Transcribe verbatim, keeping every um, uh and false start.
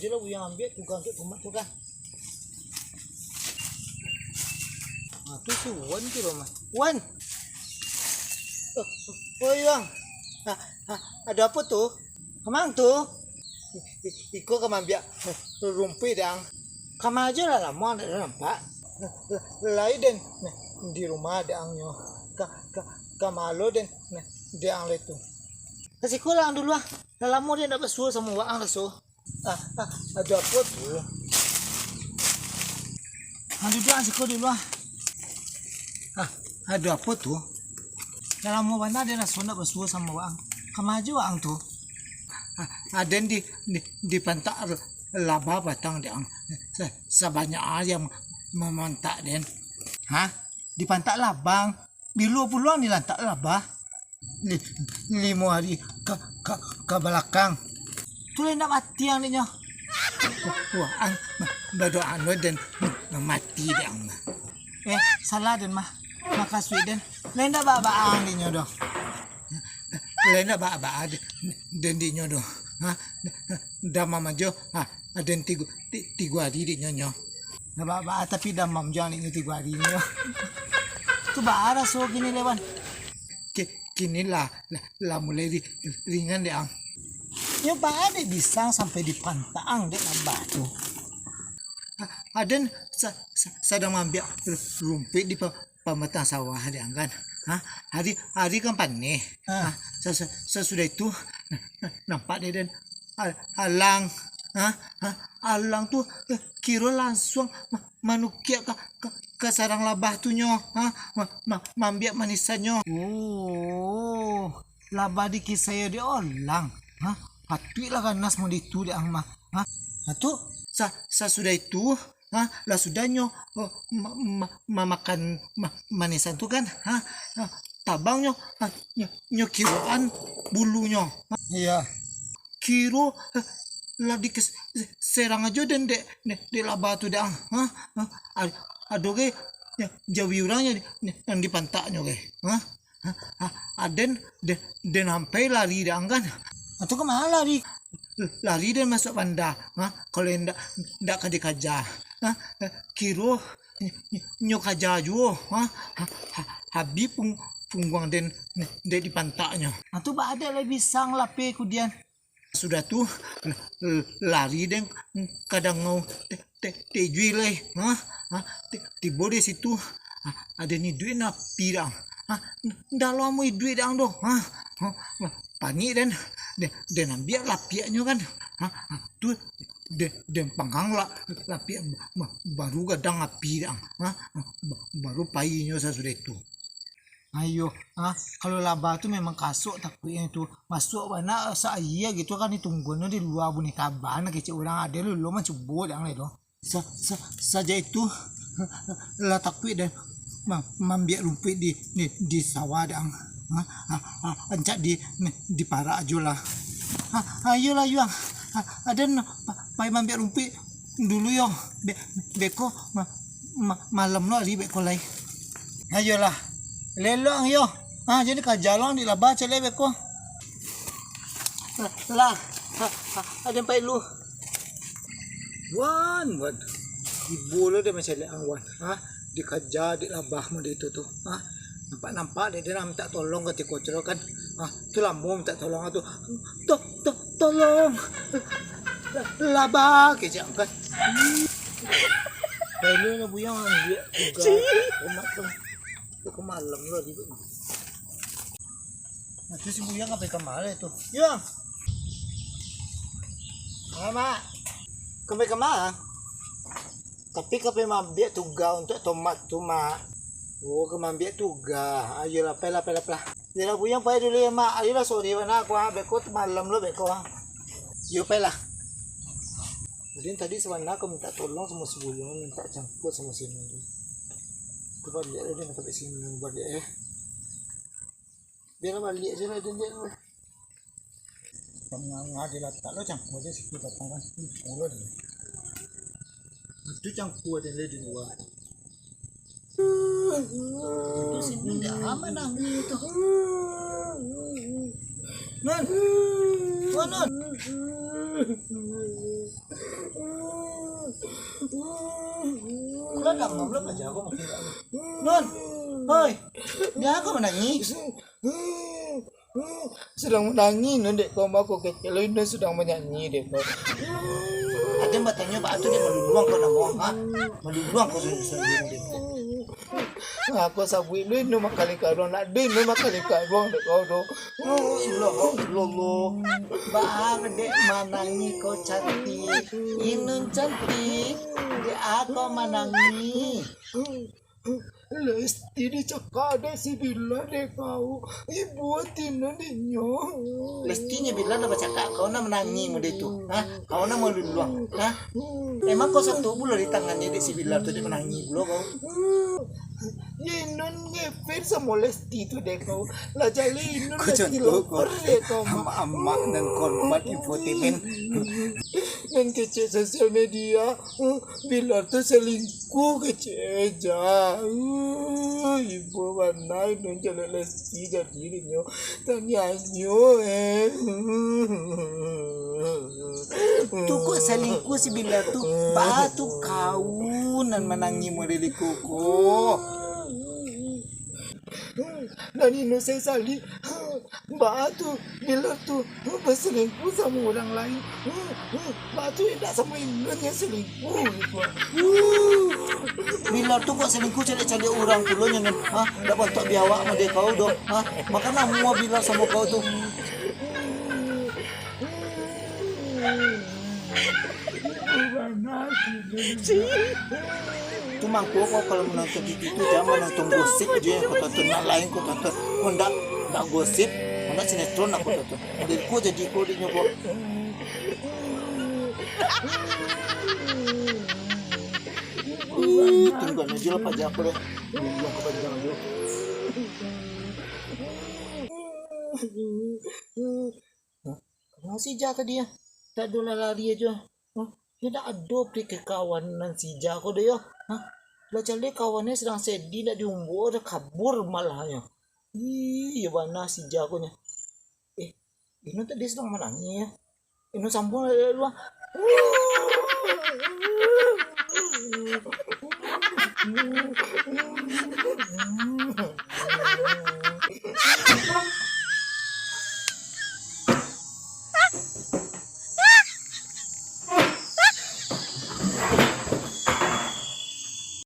Itulah Buyuang ambiak tuga untuak tomat tu kan. Nah, tu si Wan tu mah. Wan. Oh, oi, Bang. Ah, ah, ado apo tu? Ka ma ang tu? I-, i-, iko ka maambiak, eh, rumpuik dek ang. Kama ajo lah lamo ang dak nampak. Lai den, nah, di rumah dek ang nyo. Ka, ka, ka malo den, nah, dek ang lai tu. Ka siko lah ang dulu ah. Lah lamo den dak basuo samo waang raso. Ah, ah, ado apo tu? Ah, duduak siko dulu ah. Ah, ado apo tu? Lah lamo bana den raso ndak basuo samo waang. Kama ajo waang tu? Ah, ah, den di, di, dipantak labah batang dek ang. Sa-, sabanyak aja mamantak den. Hah? Dipantak labah? Bilo pulo ang dilantak labah? Li-, limo ari ka, ka, ka balakang. Tu lai ndak mati ang dek nyo. Wah, ang ba-, badoa anu den mati dek ang mah. Eh, salah den mah. Makasuik den. Lai ndak baa-baa ang dek nyo doh. Lai ndak baa-baa den, den dek nyo doh. Ha? Damam ajo. Ha, den tigo, ti-, tigo ari dek nyo nyo. Ndak baa-baa tapi damam jo ang dek nyo tigo ari nyo. Tu baa raso kini lai, Wan? Ki-, kini lah, lah, lah mulai ri-, ringan dek ang. Nyo baa dek bisa ang sampai dipantak ang dek labah tu? Ha, aden sa-, sa-, sadang maambiak ru-, rumpuik di pa-, pamatang sawah dek ang kan. Ha, ari, ari kan paneh. Ha. Ha, sa-, sa-, sasudah itu, na-, na-, nampak dek den a-, alang. Ha, ha, alang tu, eh, kiro lansuang ma-, manukiak ka, ka, ka sarang labah tu nyo. Ha, ma-, ma-, maambiak manisannyo. Oh, labah dikisai dek alang. Ha, patuiklah ganas mode tu dek ang mah. Ha, ha tu, sa-, sasudah itu, ha, lah sudah nyo, oh, ma-, ma-, mamakan ma-, manisan tu kan, ha, ha, tabang nyo, ha, nyo, nyo kiroan bulunyo. Ha. Iya. Kiro, ha, lah dikes-, serang ajo den dek, dek, dek labah tu dek ang, ha, ha, ad-, ado ge jawi urang yang di-, yang dipantaknyo ge, ha. Ha, ha, aden, den, den ampai lari dek ang kan. Atau kama lari? Lari den masuak banda, ha? Kalau indak, indak ka dikaja, ha? Kiro ny-, ny-, nyo kaja juo, ha? Ha, ha, habih pung-, pungguang den, dek dipantaknyo. Atau baa dek lai bisa ang lapeh kudian? Sudah tu, l-, l-, lari den ka dangau te-, te-, Tejui lai, ha? Ha? Ti-, tibo di situ, ha? Aden iduik nan api dek ang, ha? Ndak lamo iduik dek ang doh, ha? Ha? Panik den, den, den ambiak lapiaknyo kan, ha? Ha? Tu, den, den panggang lah lapiak ba-, baru gadang api dek ang, ha? Ha? Ba-, baru pai inyo sasudah itu. Ayo, ha, kalau labah tu memang kasok takuiknyo tu. Masuak bana sa-, aia gitu kan ditungguannyo di lua bunyi kaban, kecek urang ado lo mancubo dek ang lai tu. Sa-, sa-, sajak itu, lah takuik den ma-, maambiak rumpuik di, di, di sawah dek ang. Ha, ha, ha, ancak di, diparak ajo lah. Ha, ayolah, Yuang. Ha, aden pa-, pai maambiak rumpuik dulu yo. Be-, beko ma-, ma-, malam lo ari beko lai. Ayolah. Lelok ang yo. Ha, jadi kaja lo ang di labah caliak beko. Lah, ha, ha, aden pai lu. Wan, Wan. Ibo lo den mancaliak ang, Wan. Ha, dikaja dek labah mode itu tu. Ha, nampak-nampak dek den mintak tolong katiko tu kan. Ha, tu lamo mintak tolong tu. To-, to-, tolong. Labah, kecek ang kan. Lalu lah Buyuang ambiak tugas. Umat tu. Tu ka malam lo ribut. Nah, tu si Buyuang ka pai ka ma lai tu? Yuang. Ah, Mak. Ka pai ka ma? Tapi ka pai maambiak tuga untuak tomat tu, Mak. Oh, ka maambiak tuga. Ayolah, pailah, pailah, pailah. Yolah, Buyuang pai dulu yo, Mak. Ayolah, sore bana ko, ha. Beko tu malam lo, beko, ha. Yo, pailah. Jadi tadi sabana ko mintak tolong samo si Buyuang, mintak cangkuak samo si Inun tu. Tu baliak lah den, sampai sini baliak, eh. Biar baliak se lah den, den. Panganga dilatak lo cangkuak se situ, patang kan situ pulo den. Itu cangkuak den lai di lua. Itu sini ndak aman dah itu. Nun. Nun. Nun. Kau dah lama belum aja aku makin. Nun. Hoi. Dia kau manangis? Sadang manangih, Nun, dek kau, mako kecek lo, Nun sadang manyanyi, dek kau. Aden batanyo, baa tu dek maluluang kau namo, ha? Maluluang kau sendiri, dek kau. Apo sabuik lu, Nun makali karuang, nak deh, Nun makali karuang, dek kau tu. Oh, ilah, ilah, ilah. Baa dek manangih kau cantik, Inun cantik, dek a kau manangih. Lesti dicakak dek si Bilal dek kau. Ibu atino dinyo. Lestinyo Bilal lah bacakak, kau nak manangih mode tu. Ha? Kau nak maluluang. Ha? Emang kau satu pulo di tangannyo dek si Bilal tu dek manangih pulo kau. Inun ngefans samo Lesti tu dek kau. Lah jaleh Inun Lesti lover dek kau. Amak-amak nan korban infotainment. Nan kecek sosial media. Bilal tu selingkuh kecek ja. Uh, ibo bana Inun jaleh Lesti jadi dinyo. Taniayo eh. Tu kok selingkuh si Bilal tu? Baa tu kau nan manangih model iko ko? Nan Inun sesali. Baa tu, Bilal tu baselingkuh samo urang lain. Baa tu indak samo Inun nan selingkuh. Bilal tu kok selingkuh caliak-caliak urang pulo nyo, Nun? Ha? Ndak bantuak biawak mode kau doh. Ha? Mako namo Bilal samo kau tu. Tu mangko kau kalau manonton T V tu, jan manonton gosip je yang kau tonton, nak lain kau tonton. Kau ndak, ndak gosip, kau ndak sinetron nak kau tonton. Dari kau jadi kau di nyobo. Ih, tunggu aja lah paja aku deh. Tunggu aku paja dulu. Hah? Kama si Ijah tadi, ah? Tak ado lah lari ajo. Hah? Yo, dak ado pikekawanan si Ijah ko doh yo. Hah? Lah jaleh kawannyo sadang sedi, dak diumbo, dah kabur malahnyo. Ih, iyo bana si Ijah ko nyo. Eh, Inun tadi sadang manangih, yo. Inun sambuang dari luar.